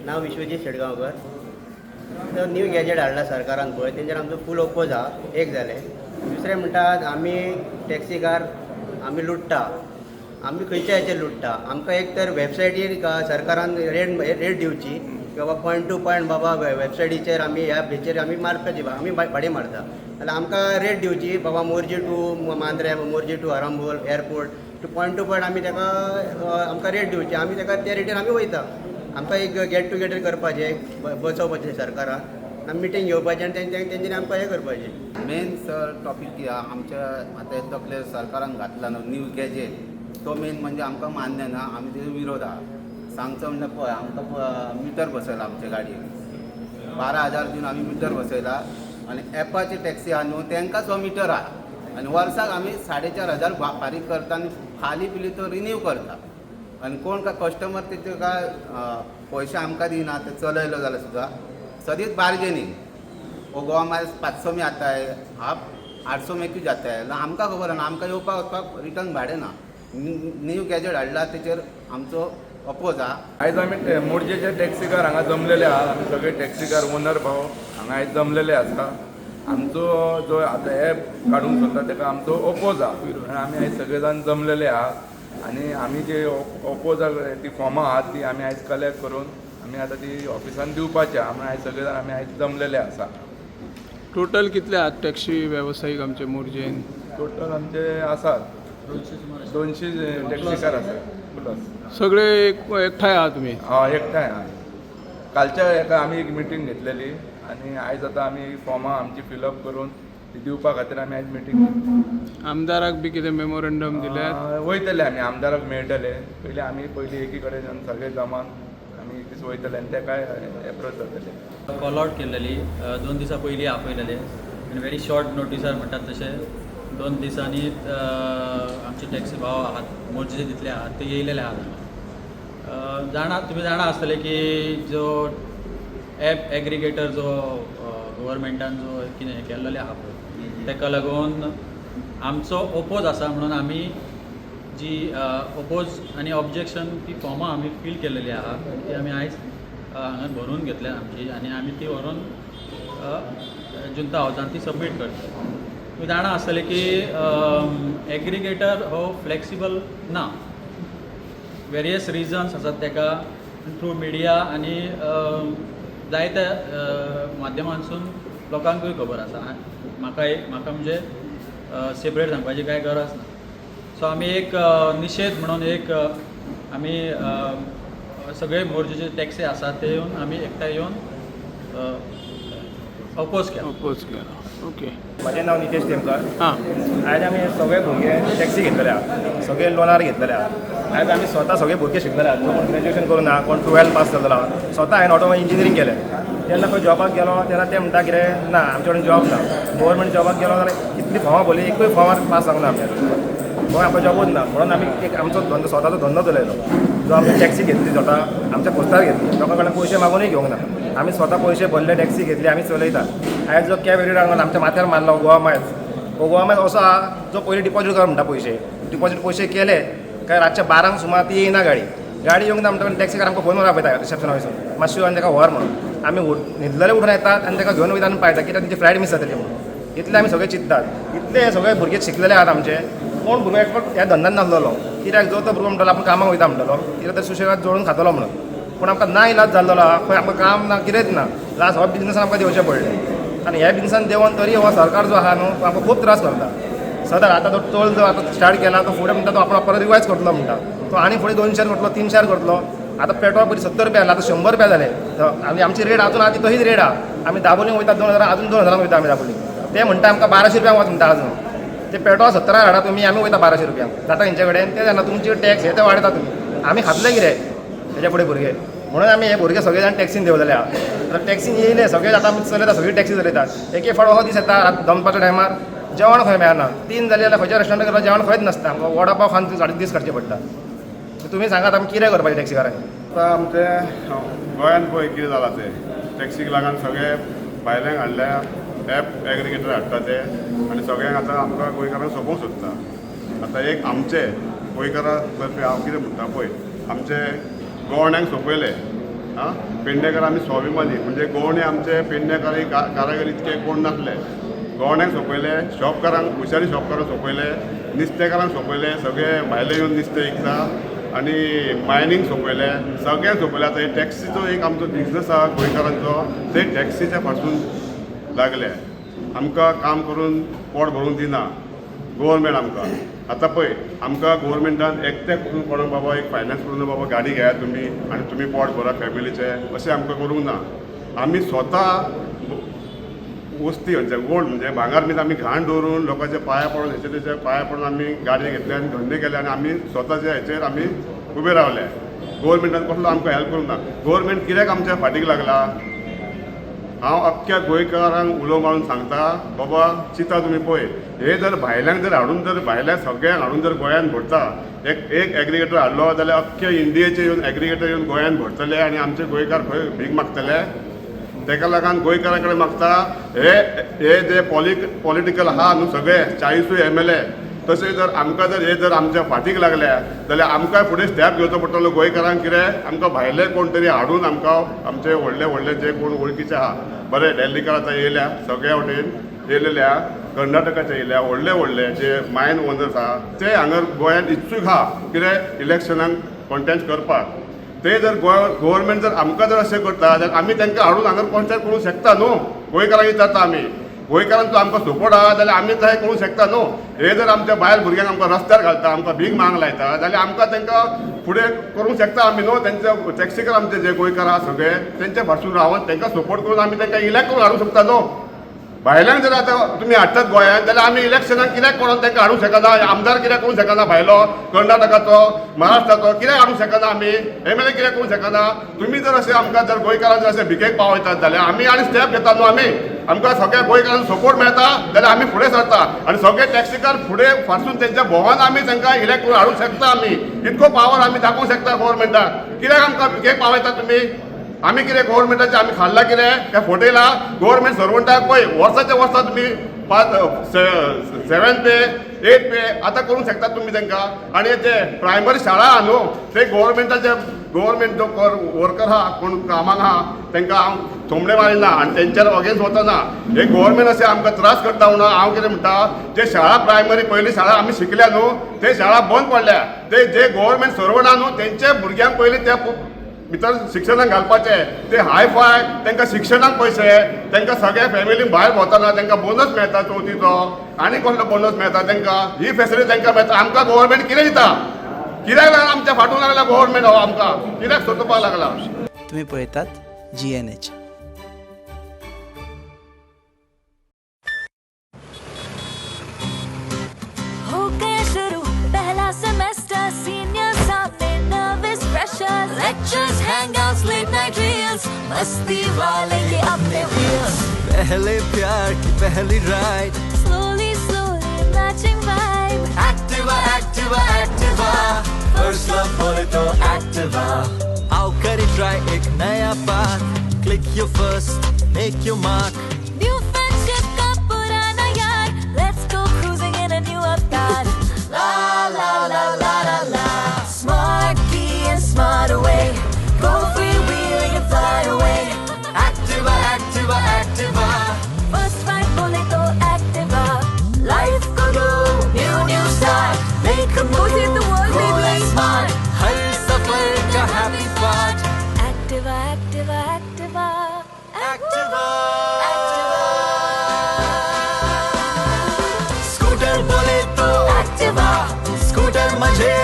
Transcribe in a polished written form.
नांव विश्वजीत शेटगांवकर. तो new gadget हाडला सरकारान पळय, तेंचेर आमचो फूल ओपोज आहा. एक जालें. दुसरें म्हणटात आमी टॅक्सीकार आमी लुट्टा. आमी खंयच्या हेचेर लुट्टा? आमकां एक तर वेबसायटीर सरकारान रेट रेट दिवची की बाबा पॉयंट टू पॉयंट, बाबा वेबसायटीचेर आमी ह्या हेचेर आमी मारपाची, आमी भाडें मारता जाल्यार आमकां रेट दिवची. बाबा Morjim to Mandrem, Morjim to Arambol airport to point to point आमी ताका आमकां रेट दिवची. आमी ताका त्या रेटीर आमी वयता. आमकां एक गेट टुगेदर करपाचें, बसोवपाचें सरकारान आनी मिटींग घेवपाचें आनी तेंच्यांनी आमकां हें करपाचें. मेन सर टॉपीक कितें आहा, आमच्या आतां हे तकलेर सरकारान घातला न्हू न्यू गॅजेट, तो मेन म्हणजे आमकां मान्य ना. आमी तेजो विरोध आहा. सांगचो म्हणल्यार पळय, आमकां मिटर बसयला आमच्या गाडयेक. 12,000 दिवन आमी मिटर बसयला आनी एपाची टॅक्सी आहा न्हू, तांकांच हो मिटर आहा आनी वर्साक आमी 4,500 फारीक करता आनी फाली पिली तो रिन्यू करता. आनी कोण काय कस्टमर तेचे काय पयशे आमकां दिना. ते चलयलो जाल्यार सुद्दां सदींच बार्गेनींग. वो गोवा मायल्स 500 में आता है, आप 800 में क्यों जाता है? ना, आमकां खबर ना. आमकां येवपाक वचपाक रिटर्न भाडें ना. न्यू गॅजेट हाडला, तेचेर आमचो अपोज आहा. आयज आमी मोरजेचे टॅक्सीकार हांगा जमलेले आहा. आमी सगळे टॅक्सीकार ओनर भाव हांगा आयज जमलेले आसा. आमचो जो आतां एप काडूंक सोदता, ताका आमचो ओपोज आहा आनी आमी आयज सगळे जाण जमलेले आहा आनी आमी जे ओपोज ती फॉर्मां आहात, ती आमी आयज कलेक्ट करून आमी आतां ती ऑफिसान दिवपाची आहा. म्हणून आयज सगळे जाण आमी आयज जमलेले आसा. टोटल कितले आहात टॅक्सी वेवसायीक आमचे मोरजेन? टोटल आमचे आसात 200 टॅक्सीकार आसात प्लस. सगळे एकठांय आहात तुमी? हय, एकठांय आहा. कालच्या हेका आमी एक मिटींग घेतलेली आनी आयज आतां आमी फॉर्मां आमची फिलअप करून ती दिवपा खातीर आमी आयज मिटींग घेतली. आमदाराक बी कितें मेमोरंडम दिल्यात? वयतले आमी, आमदाराक मेळटले. पयलीं आमी पयलीं एकी कडेन सगळे जमान आमी एक दीस वयतले आनी तेकाय एप्रोच जातले. कॉल आउट केलेली, 2 दिसां पयलीं आपयलेले आनी व्हेरी शॉर्ट नोटिसार म्हणटात तशें 2 दिसांनी आमचे टॅक्सी भाव आहात, मोरजेचे जितले आहात ते येयलेले आहात हांगा. जाणा, तुमी जाणा आसतले की जो एप एग्रिगेटर जो गव्हर्मेंटान जो कितें केल्लेले आहा पळय, ताका लागून आमचो ओपोज आसा म्हणून आमी जी ओपोज आनी ऑब्जेक्शन ती फॉर्मां आमी फील केलेली आहा, ती आमी आयज हांगा भरून घेतल्या आमची आनी आमी ती व्हरून जुंता हावजान ती सबमीट करतले. तुमी जाणा आसतले की एग्रिगेटर हो फ्लेक्सिबल ना. वेरियस रिजन्स आसात ताका. थ्रू मिडिया आनी जायत्या माध्यमांसून लोकांकूय खबर आसा. म्हाका म्हणजे सेपरेट सांगपाची कांय गरज ना. सो आमी एक निशेध म्हणून एक आमी सगळे मोरजेचे टॅक्सी आसात ते येवन आमी एकठांय येवन अपोज केला. अपोज केला, ओके. म्हजें नांव नितेश तेमकर. आयज आमी सगळे भुरगे टॅक्सी घेतलेले आहा, सगळे लोनार घेतलेले आहा. आयज आमी स्वता सगळे भुरगे शिकलेले आहा. कोण ग्रॅज्युएशन करून ना, कोण 12 पास जालेलो आहा. स्वता हांवें ऑटोमोबायल इंजिनियरींग केलें. जेन्ना खंय जॉबाक गेलो तेन्ना ते म्हणटा कितें ना, आमचे कडेन जॉब ना. गव्हर्मेंट जॉबाक गेलो जाल्यार कितली फॉर्मां भरली, एकूय फॉर्मार पास जावंक ना आमच्या. गोंय आमकां जॉबूच ना म्हणून आमी एक आमचो धंदो, स्वताचो धंदो चलयलो. जो आमी टॅक्सी घेतली, स्वता आमच्या पोस्तार घेतली. लोकां कडल्यान पयशे मागूनय घेवंक ना. आमी स्वता पयशे भरले, टॅक्सी घेतली, आमी चलयता. आयज जो कॅब रेट आमच्या माथ्यार मारलो गोवा मायल्स, हो गोवा मायल्स असो आहा, जो पयलीं डिपॉजीट कर म्हणटा पयशे. डिपॉजीट पयशे केले काय रातच्या 12क सुमार ती येयना गाडी. गाडी येवंक ना म्हणटकीर टॅक्सीकार आमकां फोन मारून आपयता रिसेप्शन ऑफिसून, मातशी येवन ताका व्हर म्हणून. आमी न्हिदलेले उठून येतात आनी ताका घेवन वयता आनी पायता, कित्याक तेंची फ्लायट मीस जातली म्हणून. इतले आमी सगळे चिंततात. इतले हे सगळे भुरगे शिकलेले आहात आमचे. कोण भुरगो एकटो ह्या धंद्यान नासलेलो, कित्याक जो तो भुरगो म्हणटालो आपूण कामाक वयता म्हणटालो, कित्याक तर सुशेगाद जोडून खातलो म्हणून. पूण आमकां ना इलाज जाल्लो आहा. खंय आमकां काम ना, कितेंच ना. लास्ट हो बिजनसान आमकां देंवचें पडलें आनी ह्या बिजनसान देंवन तरी हो सरकार जो आहा न्हू, तो आमकां खूब त्रास करता सदां. आतां तो टोल जो आतां स्टार्ट केला, तो फुडें म्हणटा तो आपण परत रिवायज करतलो म्हणटा. तो आनी फुडें 200 करतलो, 300 करतलो. आतां पेट्रोल पयलीं 70 रुपया जालें, आतां 100 रुपया जाले आनी आमची रेट अजून आहा ती तशीच रेट आहा. आमी दाबोलीं वयता 2000, अजून 2000 वयता आमी दाबोली. ते म्हणटा आमकां 1200 रुपया वच म्हणटा अजून. ते पेट्रोल 70 हाडा तुमी, आमी वयता 1200 रुपयांक जाता तेंचे कडेन. ते जाणा तुमची टॅक्स हे ते वाडयता तुमी, आमी खातले कितें तेच्या फुडें भुरगे? म्हणून आमी हे भुरगे सगळे जाण टॅक्सीन देंवलेले आहा. आतां टॅक्सीन येयले सगळे, आतां आमी चलयता, सगळी टॅक्सी चलयतात. एक एक फावट असो दीस येता, दनपारच्या टायमार जेवण खंय मेळना. 3 जाली जाल्यार खंयच्या रेस्टॉरंटात गेल्यार जेवण खंयच नासता. आमकां वडा पाव खावन साडे दीस काडचे पडटा. तुमी सांगात, आमी कितें करपाचें टॅक्सीकारांनी? आतां आमचे गोंयांत पळय कितें जालां तें. टॅक्सीक लागून सगळे भायल्यांक हाडल्या, एप एग्रिगेटर हाडटा ते आनी सगळ्यांक आतां आमकां गोंयकारांक सोंपोवंक सोदता. आतां एक आमचे गोंयकारां तर्फे हांव कितें म्हणटा पळय, आमचे गव्हर्नमेंटाक सोंपयले. आं पेडणेकार आमी स्वाभिमानी म्हणजे गोवणे आमचे पेडणेकार कारागीर इतके कोण नासले. गोवण्यांक सोंपयले, शॉपकारांक, हुशारी शॉपकारांक सोंपयले, नुस्तेकारांक सोंपयले, सगळे भायले येवन नुस्तें विकता आनी मायनींग सोंपयले, सगळ्यांक सोंपयले. आतां हे टॅक्सीचो एक आमचो बिजनस आहा गोंयकारांचो, ते टॅक्सीच्या पासून लागले. आमकां काम करून पोट भरूंक दिना गोवोरमेंट आमकां. आतां पळय आमकां गोवोरमेंटान एकट्याक पसून कोणाक बाबा एक फायनान्स करून बाबा गाडी घेयात तुमी आनी तुमी पोट भरा फॅमिलीचें, अशें आमकां करूंक ना. आमी स्वता वस्ती म्हणजे गोल्ड म्हणजे भांगर बीन आमी घाण दवरून लोकांच्या पांया पडून हेचे तेच्या पांया पडून आमी गाडी घेतली आनी धंदे केले आनी आमी स्वताच्या हेचेर आमी उबे रावले. गोवोरमेंटान कसलो आमकां हेल्प करूंक ना. गोवोरमेंट कित्याक आमच्या फाटीक लागला? हांव अख्ख्या गोंयकारांक उलो मारून सांगता, बाबा चिंता तुमी पळय, हे जर भायल्यांक जर हाडून जर भायल्या सगळ्यांक हाडून जर गोंयांत भरता, एक एक एग्रीगेटर हाडलो जाल्यार अख्खे इंडियेचे येवन एग्रीगेटर येवन गोंयांत भरतले आनी आमचे गोंयकार खंय भीक मागतले. तेका लागून गोंयकारां कडेन मागता, हे हे जे पॉलिटिकल आहा न्हू सगळे 40 MLA, तशें जर आमकां जर हे जर आमच्या फाटीक लागल्या जाल्यार आमकां फुडें स्टेप घेवचो पडटलो गोंयकारांक. कितें आमकां भायले कोण तरी हाडून आमकां आमचे व्हडले व्हडले जे कोण वळखीचे आहा, बरें दिल्लीकार आतां येयल्या, सगळ्या वटेन येयलेले आहा, कर्नाटकाचे येयल्या, व्हडले व्हडले जे मायन ओनर्स आहा ते हांगा गोंयांत इत्सूक आहा कितें इलेक्शनाक कॉन्टेस्ट करपाक. ते जर गोवोरमेंट जर आमकां जर अशें करता जाल्यार आमी तांकां हाडून हांगा कॉन्टेस्ट करूंक शकता न्हू. गोंयकारांक विचारता आमी, गोंयकारांचो आमकां सपोर्ट आहा जाल्यार आमी तशें करूंक शकता न्हू. हे जर आमच्या बायल भुरग्यांक आमकां रस्त्यार घालता, आमकां भीक मांग लायता जाल्यार आमकां तांकां फुडें करूंक शकता आमी न्हू. तेंच्या टॅक्सीकार आमचे जे गोंयकार आहा सगळे तेंच्या फाटसून रावन तांकां सपोर्ट करून आमी तांकां इलेक्ट करून हाडूंक शकता न्हू. भायल्यांक जर आतां तुमी हाडटात गोंयांत जाल्यार आमी इलेक्शनाक कित्याक कोणाक तांकां हाडूंक शकना? आमदार कित्याक करूंक शकना भायलो, कर्नाटकाचो, महाराष्ट्राचो कित्याक हाडूंक शकना आमी? MLA कित्याक करूंक शकना? तुमी जर अशें आमकां जर गोंयकारांक जर अशें भिकेक पावयतात जाल्यार आमी आनी स्टेप घेतात न्हू. आमी आमकां सगळ्या गोंयकारांक सपोर्ट मेळटा जाल्यार आमी फुडें सरता आनी सगळे टॅक्सीकार फुडें फारसून तेंच्या भोवान आमी तांकां इलेक्ट करून हाडूंक शकता. आमी इतको पावर आमी दाखोवंक शकता गोवोरमेंटाक. कित्याक आमकां भिकेक पावयतात तुमी? आमी कितें गोवोरमेंटाचें आमी खाल्लां कितें काय फटयलां? गोवोरमेंट सर्वंटाक पळय वर्साच्या वर्सा तुमी 5 7 पे 8 पे आतां करूंक शकतात तुमी तांकां. आनी ते प्रायमरी शाळा आहा न्हू ते गोवोरमेंटाचे, गोवोरमेंट जो वर्कर आहा कोण कामाक आहा तांकां हांव थोमणे मारिना आनी तेंच्यार अगेन्स्ट वचना. हे गोवोरमेंट अशें आमकां त्रास करता म्हणून हांव कितें म्हणटा, जे शाळा प्रायमरी पयली शाळा आमी शिकल्या न्हू ते शाळा बंद पडल्या. ते जे गोवोरमेंट सर्वंट आहा न्हू तेंच्या भुरग्यांक पयलीं त्या भितर शिक्षणाक घालपाचें. ते हाय फाय तांकां शिक्षणाक पयशे, तांकां सगळ्या फॅमिलीन भायर भोंवतना तांकां बोनस मेळटा चवथीचो आनी कसलो बोनस मेळटा तांकां, ही फेसिलिटी तांकां मेळटा. आमकां गोवोरमेंट कितें दिता? कित्याक लागला आमच्या फाटून लागला गोवोरमेंट हो आमकां कित्याक सोदपाक लागला? तुम्ही पळयतात GNH. हो गया शुरू पहला सेमेस्टर, सीनियर सामने nervous pressure, lectures, hangouts, late night reels, मस्ती वाले ये अपने व्हील्स। पहले प्यार की पहली ride, slowly slowly matching vibe, Activa Activa Activa, first love बोले तो एक्टिवा। आओ करे ट्राई एक नया path, click your first, make your mark, new friendship का पुराना यार, let's go cruising in a new avatar. La la la la la la, smart key and smart away, go freewheeling and fly away. Activa Activa Activa, first ride बोले तो Activa, life co do new new start, make a move, the world baby, smart, हर सफर का happy part, Activa Activa Activa Activa. Scooter बोले तो Activa, scooter मजे